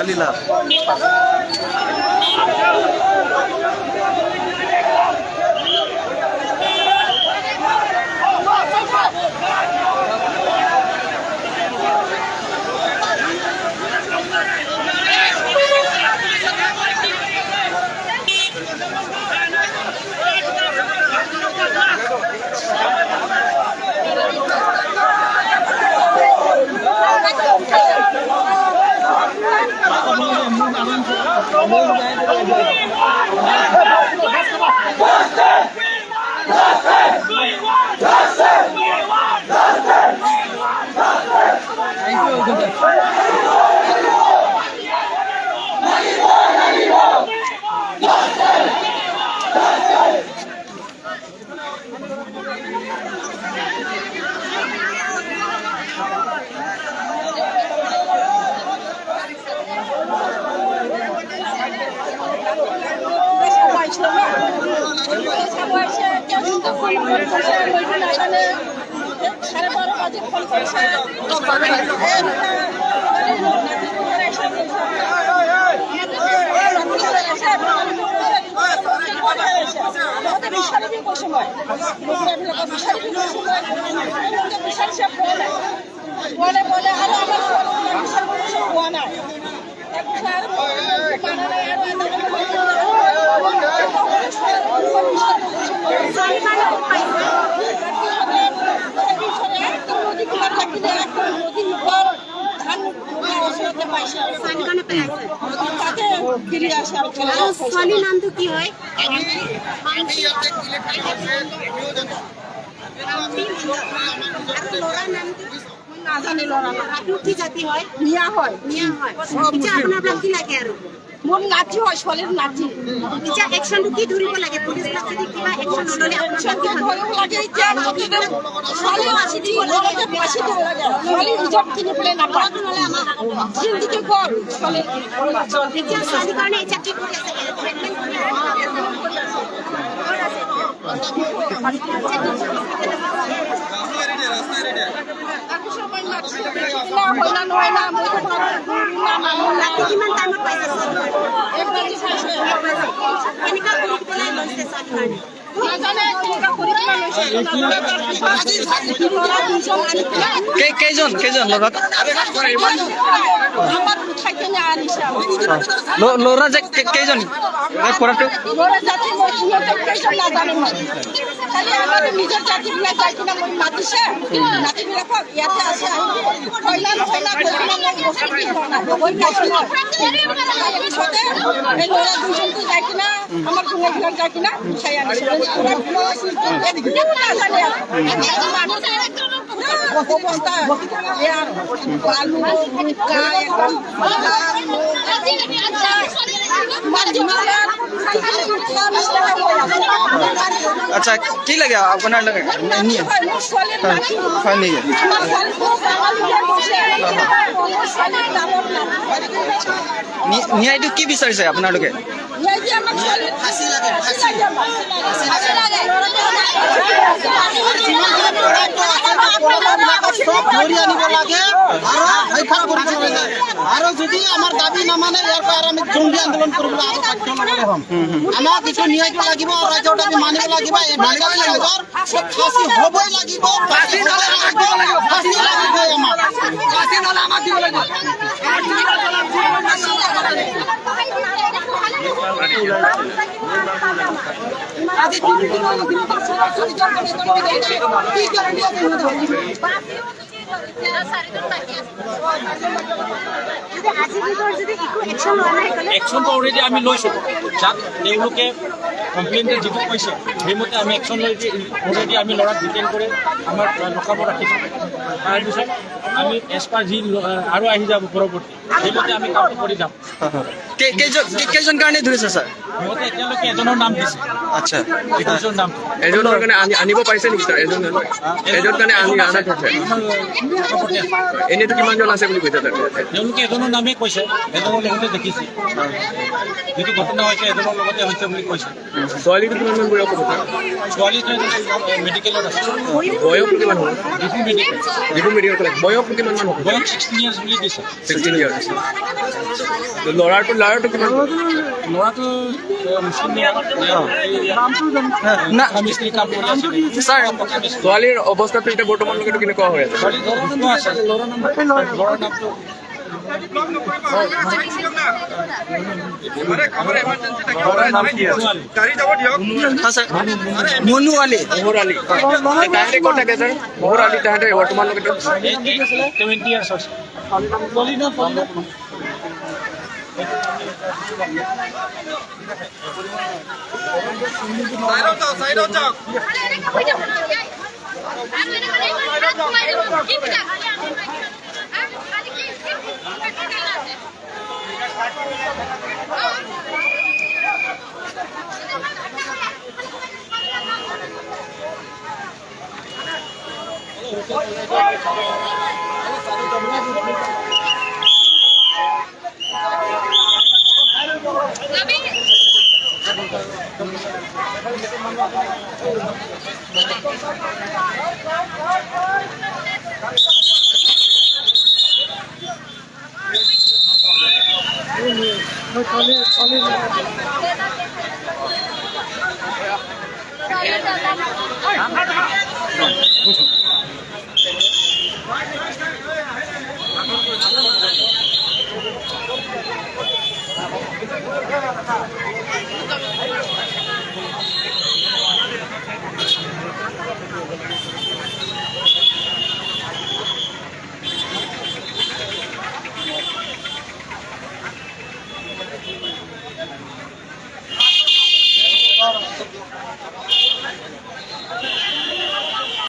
খালি লাভ। চাব আহিছিলে ন, পুলিচে চাব আহিছে। তেওঁ ফোন কৰিছে, মইতো নাজানে। 12:30 বাজিত ফোন কৰিছে। লগতে বিচাৰিবি কৈছোঁ মই, মহিলাবিলাকক বিচাৰিবি কৈছোঁ মই। তেওঁলোকে বিচাৰিছে, পোৱা নাই, পোৱা নাই, পোৱা নাই। আৰু আমাৰ ছোৱালীবিলাক বিচাৰিব গৈছে, পোৱা নাই। তাৰপিছত আৰু মানা নাই। আৰু এটা কথা, তাৰপিছতে একদম নদী কিনাৰত থাকিলে, একদম নদীৰ মুখৰ ধান ওচৰতে পাইছে আৰু ছোৱালী কাৰণে পেলাইছে। তাতে গিৰি আছে আৰু। আৰু ছোৱালীৰ নামটো কি হয়? আমি ইয়াতে কি লেখা আছে আমিও জানো। আৰু ল'ৰাৰ নামটো? নাজানে ল'ৰা নাম। ল'ৰাটো কি জাতি হয়? মিয়া হয়। মিয়া হয়। এতিয়া আপোনাৰ কি লাগে আৰু? মোৰ নাতি হয়, ছোৱালীৰ নাতি। এতিয়া একশ্যনটো কি ধৰিব লাগে? পুলিচবিলাক যদি কিবা একশ্যন নল'লে আপোনাৰ কি ভাবে? ধৰিব লাগে এতিয়া মুঠতে ছোৱালী ফাঁচি দিব লাগে, ফাঁচি দিব লাগে। ছোৱালী ইজ্জত কিনি পেলাই নাপায়। জিন্দিগি গ'ল ছোৱালীৰ। এতিয়া ছোৱালীৰ কাৰণে এতিয়া কি কৰি আছে? ট্ৰিটমেণ্ট কৰি আছে? ক'ত আছে? তাৰপিছত মই মাতিছোঁ না, হয় না নহয় না, মইতো গুৰু না মানুহ না। ৰাতি কিমান টাইমত পাইছে ছোৱালী? 1 বাজি পাইছে। কেনেকুৱা কৰি পেলাই লৈছে ছোৱালীৰ কাৰণে? নাজানে কেনেকুৱা কৰি পেলাই লৈছে, নাজানে। তাৰপিছত ল'ৰা দুজন আনি পেলাই কেইজন কেইজন ল'ৰা? আমাৰ উঠাই কেনে আনিছে আৰু। ল'ৰা যে কেইজন এই কৰাটো? ল'ৰা জাতি মই সিহঁতক কেইজন নাজানো মই। খালি আমাৰ নিজৰ জাতিবিলাক যাই কিনে মই মাতিছে নাতিবিলাকক, ইয়াতে আছে, আহিবি, হয় না নহয় না কৈ কিনে মই বস্তু কি হোৱা নাই, মই পাইছোঁ মই। তাৰপিছতে এই ল'ৰা দুজনটো যাই কিনে আমাৰ জোঙাবিলাক যাই কিনে উঠাই আনিছে। একো নাজানে আৰু মানুহ অৱস্থা বেয়া আৰু বালু বোকা একদম। মাটি উঠা নিচিনা হৈ আছে। আচ্ছা, কি লাগে আপোনাৰ লাগে? হয়, মোৰ ছোৱালীৰ নাতি। হয় নেকি? আমাৰ ছোৱালী বহুত ডাঙৰ হৈ গৈছে। মোৰ ছোৱালীৰ ডাঙৰ নাতি। ন্যায়টো কি বিচাৰিছে আপোনালোকে? ন্যায় যে আমাক ছোৱালীৰ ফাঁচি লাগে, ফাঁচি লাগে আমাক। ফাঁচি লাগে। যিমানখিনি পদাৰ্থ আছে, পদাৰ্থবিলাকক চব ধৰি আনিব লাগে আৰু ৰক্ষা কৰিব লাগে। আৰু যদি আমাৰ দাবী নামানে, ইয়াৰ পৰা আৰু আমি জংগী আন্দোলন কৰিবলৈ আৰু বাধ্য ল'বলৈ হ'ম। আমাক এইটো ন্যায়টো লাগিব, ৰাইজৰ দাবী মানিব লাগিব। এই ৰাইজৰ ফাঁচি হ'বই লাগিব, ফাঁচি লাগিব, ফাঁচি লাগিবই আমাক। ফাঁচি নহ'লে আমাক দিব লাগিব। আজি 3 দিন হ'ল, সিহঁতৰ কি গ্যাৰাণ্টি আছে সিহঁতৰ? যদি আজিৰ ভিতৰত যদি একো একশ্যন লোৱা নাই ক'লে? একশ্যনটো অলৰেডি আমি লৈছোঁ। যাক তেওঁলোকে কমপ্লেইনতে যিটো কৈছে, সেইমতে আমি একশ্যন লৈ অলৰেডি আমি ল'ৰাক ডিটেইন কৰি আমাৰ লকাপত ৰাখিছোঁ। তাৰপিছত আমি এজ পাৰ যি আৰু আহি যাব পৰৱৰ্তী, সেইমতে আমি কামটো কৰি যাম। কেইজন কেইজন কাৰণে ধৰিছে ছাৰ? সিহঁতে এতিয়ালৈকে এজনৰ নাম দিছে। আচ্ছা। এজনৰ নাম। এজনৰ কাৰণে আনিব পাৰিছে নেকি ছাৰ? এজন এজন কাৰণে আনা থৈছে। আমাৰ লকাপতে আছে। এনেইতো কিমানজন আছে বুলি কৈছে ছাৰ? তেওঁলোকে এজনৰ নামেই কৈছে। এজনৰ লগতে দেখিছে, যিটো ঘটনা হৈছে এজনৰ লগতে হৈছে বুলি কৈছে। ছোৱালীটো কিমানমান বয়স হ'ব ছাৰ? ছোৱালীটো মেডিকেলত আছে। বয়সটো কিমান হ'ব? Diphu medical. Diphu medical college. বয়সটো কিমানমান হ'ব? বয়স 16 ইয়াৰ্ছ বুলি দিছে। 16 ইয়াৰ্ছ। আছিলে। ল'ৰাটো কিমান? ল'ৰাটো মুছলিম ল'ৰা। না। মিস্ত্ৰী কাম কৰি আছিলে। ছাৰ, ছোৱালীৰ অৱস্থাটো এতিয়া বৰ্তমানলৈকে কেনেকুৱা হৈ আছে? ছোৱালী দুটো আছে। ল'ৰাৰ নামটো ছাৰ, মনু আলী। মোহৰ আলী। তাহাঁতে ক'ত থাকে ছাৰ? মোহৰ আলী তাহাঁতে বৰ্তমানলৈকে 20 ইয়াৰ্ছ হৈছে।